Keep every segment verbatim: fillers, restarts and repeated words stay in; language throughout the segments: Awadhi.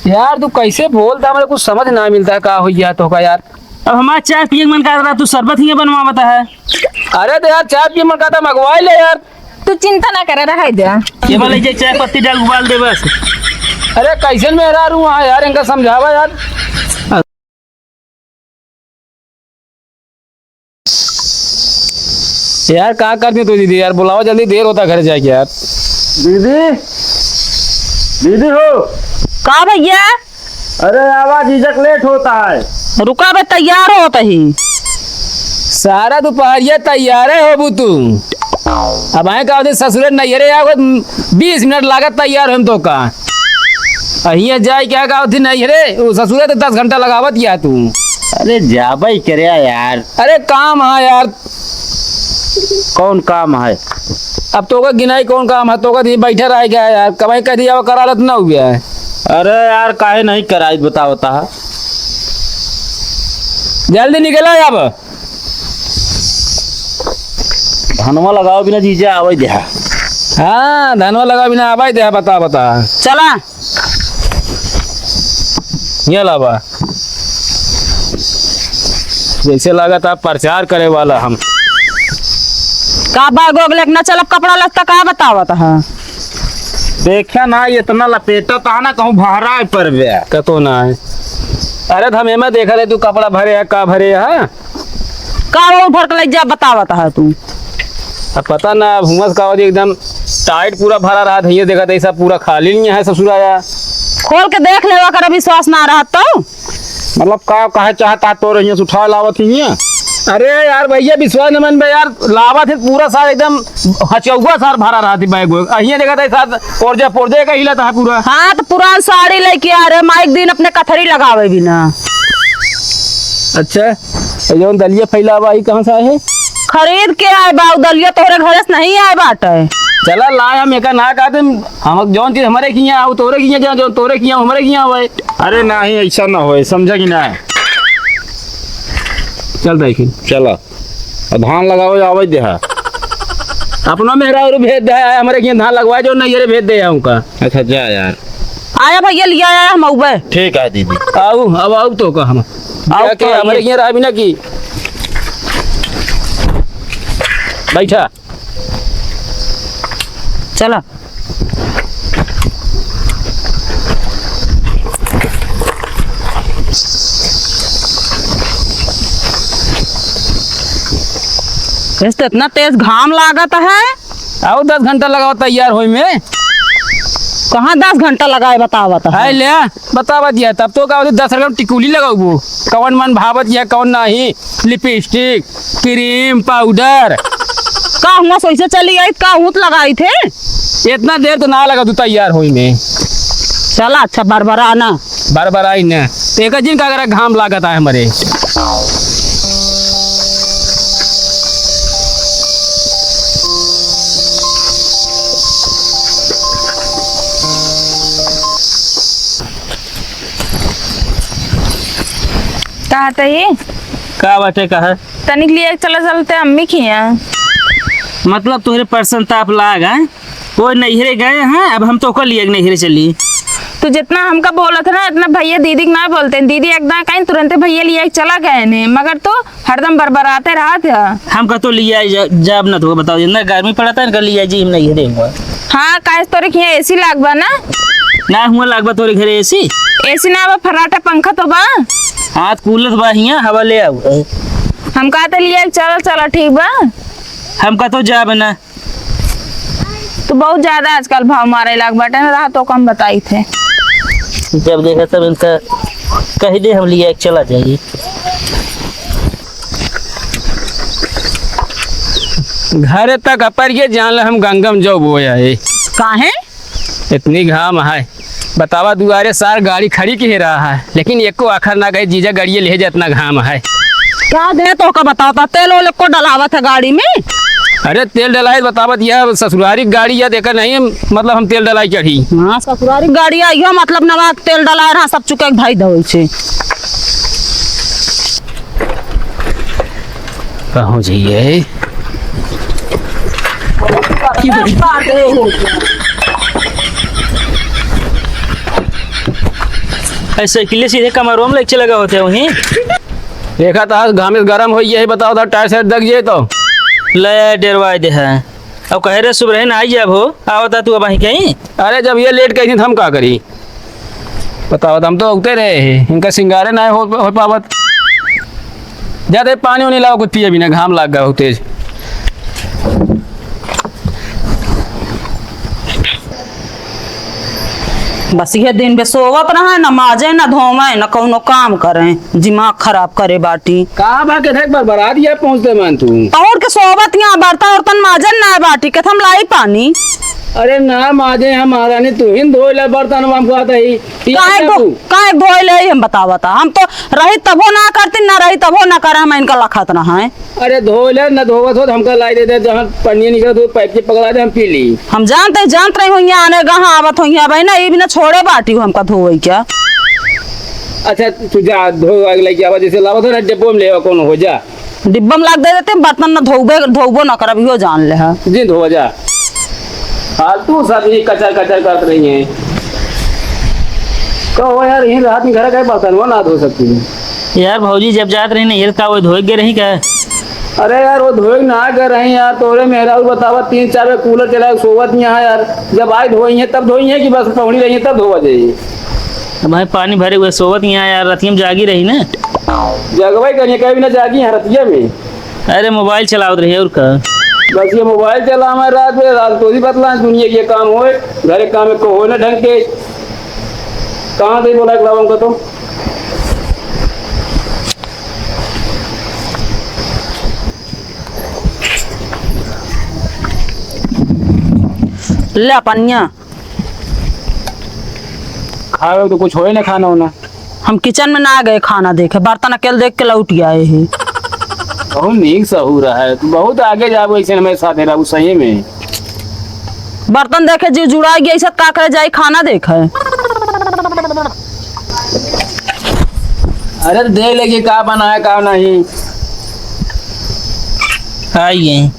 यार, तू कैसे बोलता, मेरे कुछ समझ ना मिलता, का हो गया तो का यार। अब हमारा चाय पिए के मन करता, तू शरबत ही बनवावत है। अरे तो यार, चाय पिए मन करता, मंगवा ले यार। तू चिंता ना करे, रहे दे। ये वाला जे चाय पत्ती डाल उबाल दे बस। अरे कैसन मेहरारू हाँ यार, इनका समझावा यार। यार का करती तू दीदी यार, बुलावा जल्दी, देर होता घर जाके यार। दीदी, दीदी हो। का भैया? अरे आवा, जीजा के लेट होता है। रुका बे, तैयार होत ही। सारा दुपहरिया तैयारे होबू तू। अब आए का होते ससुरे नैहरे आओ, बीस मिनट लागत तैयार होम तो का। अहिया जाए क्या का होती नैहरे, वो ससुरे तो दस घंटा लगावत या तू। अरे जाबे करे यार। अरे काम है यार। कौन काम है? अब तोका गिनाई कौन काम है, तोका दी बैठा रह गया यार, कमाई कर दिया, करा लत ना हुआ है। अरे यार, काहे नहीं कराई, बताओ ता। जल्दी निकला अब। धनवा लगाओ बिना जीजा आवे देहा। हाँ, धनवा लगाओ बिना आवे देहा, बता, बता। चला। ये लावा। जैसे लागत आप प्रचार करे वाला हम। का बैग वैग लेके ना चलब, कपड़ा लत्ता का बतावत है? देखा ना, इतना लपेटा ता ना कहूँ भरा पर बे। कतो ना है। अरे तो हम एमे देखा रहे, तू कपड़ा भरे है, का भरे है? का वो भर के ले जा बतावत है तू? अब पता ना, अब हुमस का वजह एकदम टाइट पूरा भरा रहा था, ये देखा था, ऐसा पूरा खाली नहीं है ससुराया। खोल के देख लेवा कर, विश्वास ना रहा तो। मतलब का कहे चाहता, तोरे हियां से उठा लावत ही हियां। अरे यार भैया, विश्वास न मन बे यार, लावत है पूरा सार एकदम हचौआ सार भरा रहती बैग वैग। अहियां देखा था साथ ओरजा पोरजा का हिला था पूरा। हाँ, तो पुरान साड़ी लेके आ रहे, माइक दिन अपने कथरी लगावे बिना। अच्छा, ये जौन दलिया फैला बा, ई कहाँ से आए है? खरीद के आए बा, उ दलिया तोहरे घरे से नहीं आए बाटे। चला लाए, हम एका ना कहते, हम जौन चीज हमारे किया, वो तोरे किया, जौन, जौन तोरे किया, हमारे किया भाई। अरे नहीं, ऐसा ना होए, समझा कि ना? चल दाई फिर। चला। अब धान लगावे आवे दे हा। अपना मेहरारू भेज दे हा, हमरे के धान लगवाए जो नहीं रे भेज दे हा उनका। अच्छा जा यार। आया भैया, लिया आया हम अउबे। ठीक है दीदी। आऊ, अब आऊ तो का हम। आऊ क्या तो के आइए। हमरे के रहा भी ना कि। बैठा। चला। इस तो इतना तेज घाम लागत है। आओ, दस घंटा लगाओ तैयार होई में। कहाँ दस घंटा लगाए बतावत है? है ले, बतावत है, तब तो का होती, दस रुपया में टिकुली लगाऊ वो। कौन मन भावत है, कौन नहीं। लिपस्टिक, क्रीम, पाउडर। का हुआ सोइसे चली आई, का हूत लगाई थे? इतना देर तो ना लगा तू तैयार होई में। चला अच्छा, बरबरा ना। बरबराई ना। तो एक दिन का अगर घाम लागत है हमरे। कहा तही? का बाटे, कहा? तनिक लिए चला चलते अम्मी खिया। मतलब तोहरे परसन ताप लाग है, वो नैहरे गए हैं, अब हम तो ओकर लिए नैहरे चली। तू जितना हमका बोलत है ना, इतना भैया दीदी के ना बोलते हैं। दीदी एकदम कहीं तुरंते भैया लिए चला गए ने, मगर तू हरदम बरबराते रहत है। हम कहतो लिया जा-, जाब ना तो बताओ, जितना गर्मी पड़ता है, इनका लिया जी, हम नहीं देंगे। हाँ, काहे तोरे खिया एसी लागबा ना? ना हुआ लागबा तोरे घरे एसी? एसी ना बा, फराटा पंखा तो बा। हाँ, तो कूलर बा हिया, हवा ले आओ। हम कहते लिया, चला, चला, ठीक बा। हम कहतो जाब ना। तू बहुत ज्यादा आजकल भाव मारे लाग बाटे ना, रहा तो कम बताई थे। जब देखा तब इनका कह दे हम लिया के चला जाई। घर तक अपर के जान ले हम गंगम जो बोया है। काहे? इतनी घाम है। बतावा दुआरे सार गाड़ी खड़ी के रहा है, लेकिन एको आखर ना गए, जीजा गाड़िए ले जाए, इतना घाम है। का दे तो का बतावता, तेल ओल को डलावत है गाड़ी में? अरे तेल डलाए बतावत, यह ससुरारी गाड़ी या देखा नहीं, मतलब हम तेल डलाई चढ़ी। हाँ, ससुरारी गाड़ी आई हो, मतलब नवा तेल डलाए रहा, सब चुके भाई धोल से। कहाँ जाइए? ऐसे साइकिल सीधे कमरों में लेके लगा होते वहीं। देखा तो घाम में गरम हो, यही बताओ था, टायर सायर दग जाए तो। ले डेरवाए दे है। अब कहे रे सुबह ना आई जाब हो, आवता तू अब कहीं। अरे, जब ये लेट कही थी, तो हम का करी? बताओ, हम तो उगते रहे हैं, इनका सिंगारे ना हो, हो पावत। जाते पानी उनी लावा, कुछ पिए भी ना, घाम लाग गया हो तेज। बस ये दिन बे सोवत रहे, ना माजे, ना धोवे, ना कौनो काम करे, दिमाग खराब करे बाटी। का बा के देख बरबरा दिया पहुँचते मान तू। तोड़ के सोवत यहाँ बर्तन उर्तन माजन ना बाटी, के हम लाई पानी। अरे ना माजे, हम महारानी तू ही धोए ले बर्तन, हम कहत ही। काहे धो-, काहे धोए ले हम बतावता, हम तो रही तबो ना करती, ना रही तबो ना करे, हम इनका लखत रहे। अरे धो ले, न धोवत हो तो हमका लाई दे दे, जहाँ पनिया निकलत हो, पाइप से पकड़ा दे, हम पी ली। हम जानते, जानत रही होइया, आने गहाँ आवत होइया, भाई ना, ये भी ना छोड़े बाटी हो हमका धोवे क्या। अच्छा, तू जा, धो आके लेके आवा, जैसे लावत हो ना, डिब्बो में ले आवा, कौन हो जा। डिब्बा में लाग दे देते, बर्तन ना धोबे, धोबो ना करब, इहो जान ले है। जी, धोवा जा। फालतू सब ये कचर कचर करत रही हैं। कहो यार, यहीं रात में घर का बर्तन वो ना धो सकती है। यार भौजी जब जात रही ना, ये का वो धोए गए रही का? अरे यार, वो धोए ना गए रही यार, तोरे मेहरारू बतावा, तीन चार बजे कूलर चला के सोवत यहाँ यार, जब आए धोई है तब धोई है कि बस पहुड़ी रही है तब धोवा जाइए। अब भाई पानी भरे हुए सोवत यहाँ यार, रतिया में जागी रही ना। जगवा ही करिए, कभी ना जागी यहाँ रतिया में। अरे मोबाइल चलावत रही और का? बस ये मोबाइल चलावे रात में, रात तो ही बतला दुनिया के काम होए, घरे काम को होए ना ढंग के। कहाँ से बोला एक लावा हमका तो? ले पनिया। खावे तो कुछ होए ना खाना होना। हम किचन में ना गए खाना देखे, बर्तन अकेले देख के लौट आए हैं। बहुत नीक सहूर है, तू बहुत आगे जाबो ऐसे हमारे साथ रहबू सही में। बर्तन देखे जीव जुड़ा गया, ऐसा का करे जाई खाना देखे। अरे देख ले कि का बना है का नहीं। आइए।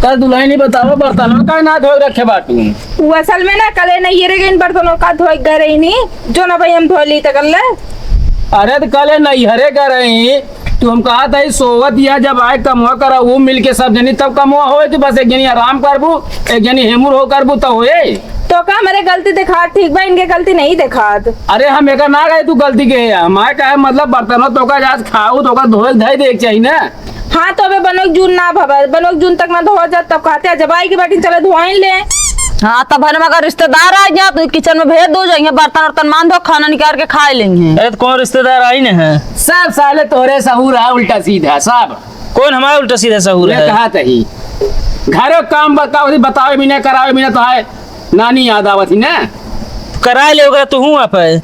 कल दुल्हन ही बताओ, बर्तन में काहे ना धोए रखे बाटू? वो असल में ना, कले नैहरे गइन बर्तनों का धोए गए रही नी, जो ना भाई हम धो ली तकल ले। अरे तो कले नैहरे गए रही, तू हम कहा था, सोवत या जब आए कमवा करा, वो मिल के सब जनी तब कमवा होए कि बस एक जनी आराम करबू, एक जनी हेमुर हो करबू तो होए। तो का हमारे गलती दिखात ठीक बा, इनके गलती नहीं दिखात। अरे हम एकर ना कहे तू गलती के है, हमारे कहे मतलब बर्तनों तो का जात खाऊ तो का धोए धाई देख चाहिए ना। हाँ, तो अबे बनोक जून ना भवा, बनोक जून तक ना धोवा जात, तब कहते हैं, "जब आई के बाटी चले धोआइन ले।" हाँ, तब भले मगर रिश्तेदार आ गया, तो किचन में भेज दो, जाइए बर्तन वर्तन मान दो, खाना निकाल के खा लेंगे। अरे, तो कौन रिश्तेदार आई न है? सब साले तोरे सहूर है, उल्टा सीधा, सब। कौन हमारा उल्टा सीधा सहूर ये है? कहा तही। घरों काम बताओ, बतावे भी ना, करावे भी ना, तो है। नानी याद आवत ही ना। कराए ले ओकरा तू हूँ आप है।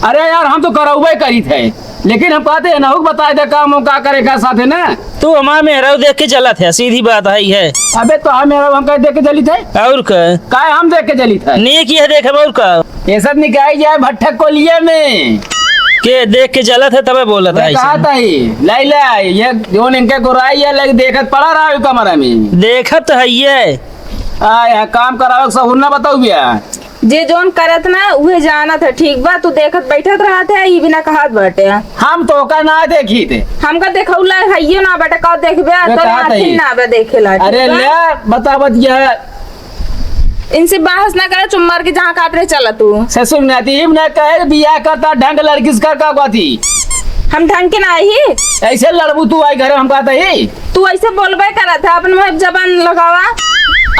अरे यार, हम तो करौबे करी थे, लेकिन हम कहते हैं ना, बताए दे काम हम का करे का साथ है ना। तू हमार मेहरारू देख के चलत है, सीधी बात है, है। अबे तो हम मेहरारू हम कहे देख के चली थे? और का? काय हम देख के चली थे? नीक यह देख और का? ये सब निकाई जाए भट्ठक को लिए में। के देख के चलत है तबे बोलत मैं है कहा ऐसे। था ही, लाई लाई, ये जोन इनके गोराई है, लग देखत पड़ा रहा है कमरा में। देखत है ये। आ, यहाँ काम करावे के सहूर ना बताऊ भैया। जे जौन करत ना, उहे जानत है, ठीक बा? तू देखत बैठत रहत है, ई बिना कहत बाटे। हम तोका ना देखी थे। हमका देखौला हइयो ना बाटे, का देखबे? वे तोरे कहत आँखिन हई। ना बा देखेला, अरे ठीक बा? ले, बता बतिया। इनसे बहस ना करे, चुप मार के जहाँ कहत रहे, चला तू। ससुर नाती, ई ना कहे, बियाह करता ढंग लड़की से कर का कहती। हम ढंग के ना ही। ऐसे लड़बू तू आई घर में, हम कहत ही। तू ऐसे बोलबे करत है, अपन मुँह जबान लगावा।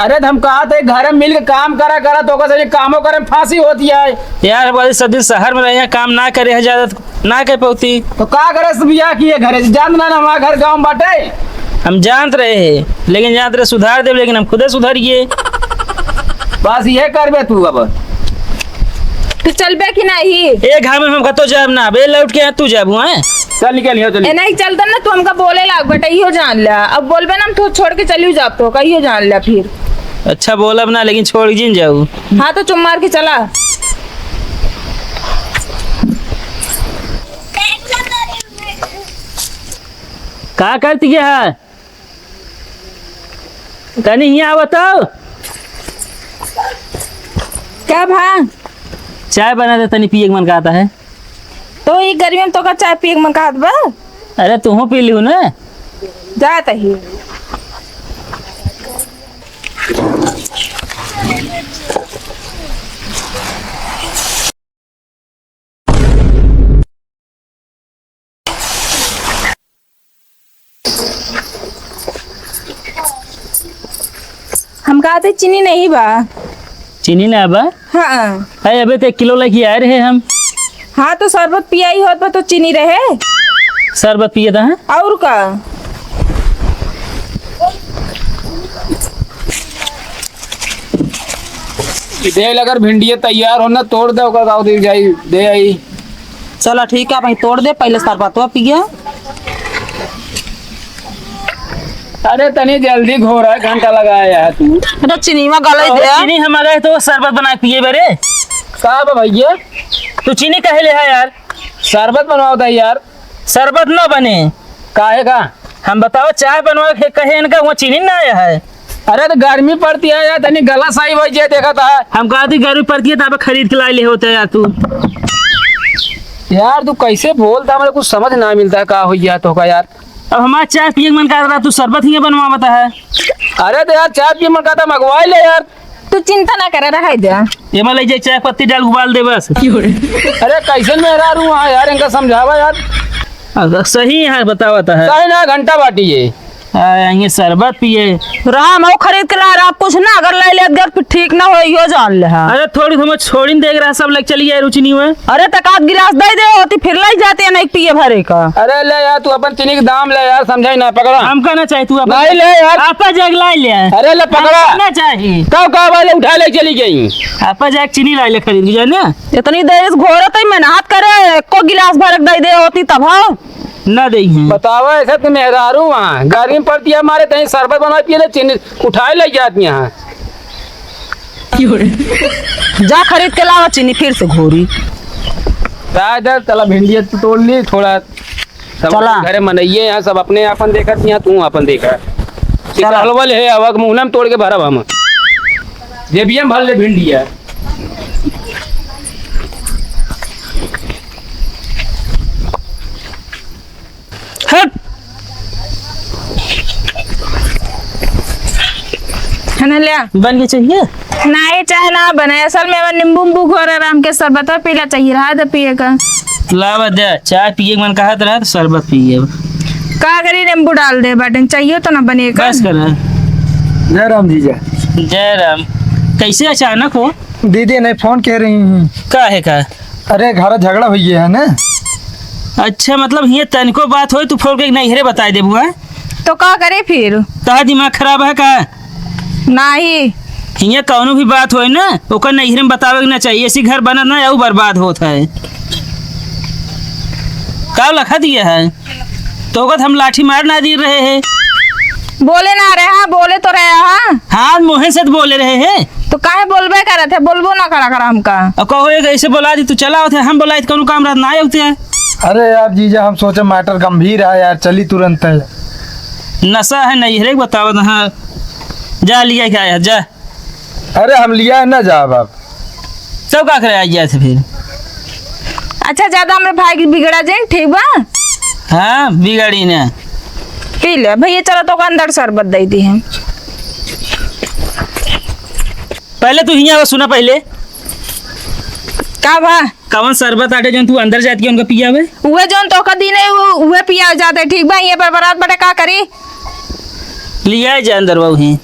अरे, त हम कहत है, घर में मिल के काम करा, करा, तो ओकर से कामो करे में फांसी होती है। यार, हम सब दिन शहर में रहे हैं, काम ना करे हैं ज्यादा, तो ना कर पौती। तो का करे से बियाह किए घरे से? जानत ना, ना हमारा घर गाँव में बाटे। हम जानत रहे हैं, लेकिन जानत रहे सुधार देब, लेकिन हम खुदे सुधर गए। बस ये करबे तू अब। तू चलबे कि नहीं? ए घाम में हम कतो जाब ना, बे लौट के तू जाबू, हैं? चल निकल, यहाँ चल। ए, नहीं चलता ना, तू हमका बोले लाग बेटा, इहो जान ले। अब बोलबे ना, हम तो छोड़ के चलियो जाब, तो कहियो जान ले फिर। अच्छा बोलब ना, लेकिन छोड़ जिन जाऊ। हाँ, तो चुप मार के चला। का करती है? तनी हियाँ आवा तो। का भा? चाय बना दे, तनी पिए के मन कहत है। तो ई गर्मी में तोका चाय पिए के मन कहत बा? अरे तुहू पी लिहू ना। जात ही। हम कहते चीनी नहीं बा। चीनी ना बा? हाँ। अरे अबे तो एक किलो लेके आए रहे हम। हाँ तो शरबत पियाई होत बा तो चीनी रहे। शरबत पिए था? और का? दे लगर भिंडिया तैयार हो ना, तोड़ दे ओकर गाँव दे जाई, दे आई। चला ठीक है भाई, तोड़ दे, पहले शरबतवा पिया। अरे तनी जल्दी घोरा, घंटा लगाया है तू। अरे चीनी में गलाई और दे। चीनी हम आ गए तो शरबत बनाए पिए बरे। का बा भैया? तू चीनी काहे ले है यार? शरबत बनवाओ था यार। शरबत ना बने। काहे का? हम बताओ, चाय बनवाए के कहे इनका, वहाँ चीनी ना आया है। अरे तो गर्मी पड़ती है यार, तनी गला सही हो जाए, देखा था। हम कहा थी गर्मी पड़ती है, तब खरीद के लाई ले होते यार तू। यार तू कैसे बोलता, मेरे कुछ समझ ना मिलता है, का हो गया तो का यार। अब हमारा चाय पिए के मन कर रहा, तू शरबत ही बनवा बता है। अरे तो यार चाय पिए मन करता, मंगवा ले यार। तू चिंता ना करे, रहे दे। ये मा ले जाए, चाय पत्ती डाल उबाल दे बस। अरे कैसन मेहरारू हाँ यार, इनका समझावा यार। अगर सही है बतावा तो है। सही ना, घंटा बाटी है। आ, ये शरबत पिए। राम हो खरीद के ला रहा, कुछ ना अगर ले लेत गए फिर ठीक ना हो, यो जान ले हाँ। अरे थोड़ी समझ छोड़ी देख रहा, सब लेके चली गए रुचि नहीं हुए। अरे तक आध गिलास दे दे होती, फिर ले जाते हैं नहीं पिए भरे का। अरे ले यार, तू अपन चीनी के दाम ले यार, समझाई ना, पकड़ा। हमका ना चाही, तू अपन नहीं ले यार। आपा जाके लाई ले। अरे ले पकड़ा। हमका ना चाही। कब कब वाले उठा ले चली गई। आपा जाके चीनी लाई ले खरीद के जाए ना। इतनी देर से घोरत ही मेहनत करे, एको गिलास भर के दे दे होती तब हाँ। ना दे हैं। बतावा ऐसे तो मेहरारू वहाँ गर्मी पड़ती है हमारे, तहीं शरबत बना पिए ले, चीनी उठाए ले जाती यहाँ। जा खरीद के लावा चीनी फिर से घोरी। ता इधर चला भिंडिया तू तोड़ ली थोड़ा। सब चला। घरे मनइये यहाँ सब अपने आपन देखत यहाँ तू आपन देखा। चला। हलवल है अब मुहना में तोड़ के भरब हम। जेबिया में भर ले भिंडिया। हट। है ना, लिया। बन के चाहिए? ना, ये चाय ना बने। असल में अब नींबू उम्बू घोर आराम के शरबत पीला चाहिए, रहा दे पिए का। लावा दे, चाय पिए के मन कहत रहा तो शरबत पिए। का करी, नींबू डाल दे बाटे, चाहिए तो ना बने का। बस कर। जय राम जीजा। जय राम। कैसे अचानक हो? दीदी नहीं फोन कह रही हैं। का है का? अरे, घर झगड़ा हुई है ना। अच्छा, मतलब, ये तनिको बात होई, तू फोन के नैहरे बताए देबू, हैं? तो का करे फिर? तोहार दिमाग खराब है का? नाही। हियाँ कौनो भी बात होई ना, ओकर नैहरे में बतावे के ना चाहिए। ऐसी घर बनत ना, अउ बर्बाद होत है। का लखा दिया है? तो ओकर हम लाठी मार ना दी रहे हैं। बोले ना रहे, हाँ, बोले तो रहे, हाँ। हाँ, मोहन से तो बोले रहे हैं। तो काहे बोलबे करत है, बोलबो ना करा करा हमका। अब कहो एक ऐसे बोला दी, तू चला होते, हम बोला तो कौनो काम रहत ना आए होते हैं। अरे यार जीजा, हम सोचे matter गंभीर है यार, चली तुरंत है। नशा है नहीं, हरेक बतावत, हाँ। जा लिया क्या यार, जा। अरे हम लिया है ना जाब अब। तब का करे आ गया थे फिर? अच्छा, ज्यादा हमरे भाई के बिगड़ा जाए, ठीक बा? हाँ, बिगड़ी ना। पी ले भैया, चलो तो अंदर शरबत दे दी हम। पहले तू हियाँ आवा, सुना पहले। का बा? कवन शरबत आटे जौन तू अंदर जात के उनका पियावे? उहे जौन तोका दीने उ-, उहे पिया जाते, ठीक बा? ये बरबरात बटे का करी? लिया जा अंदर वही।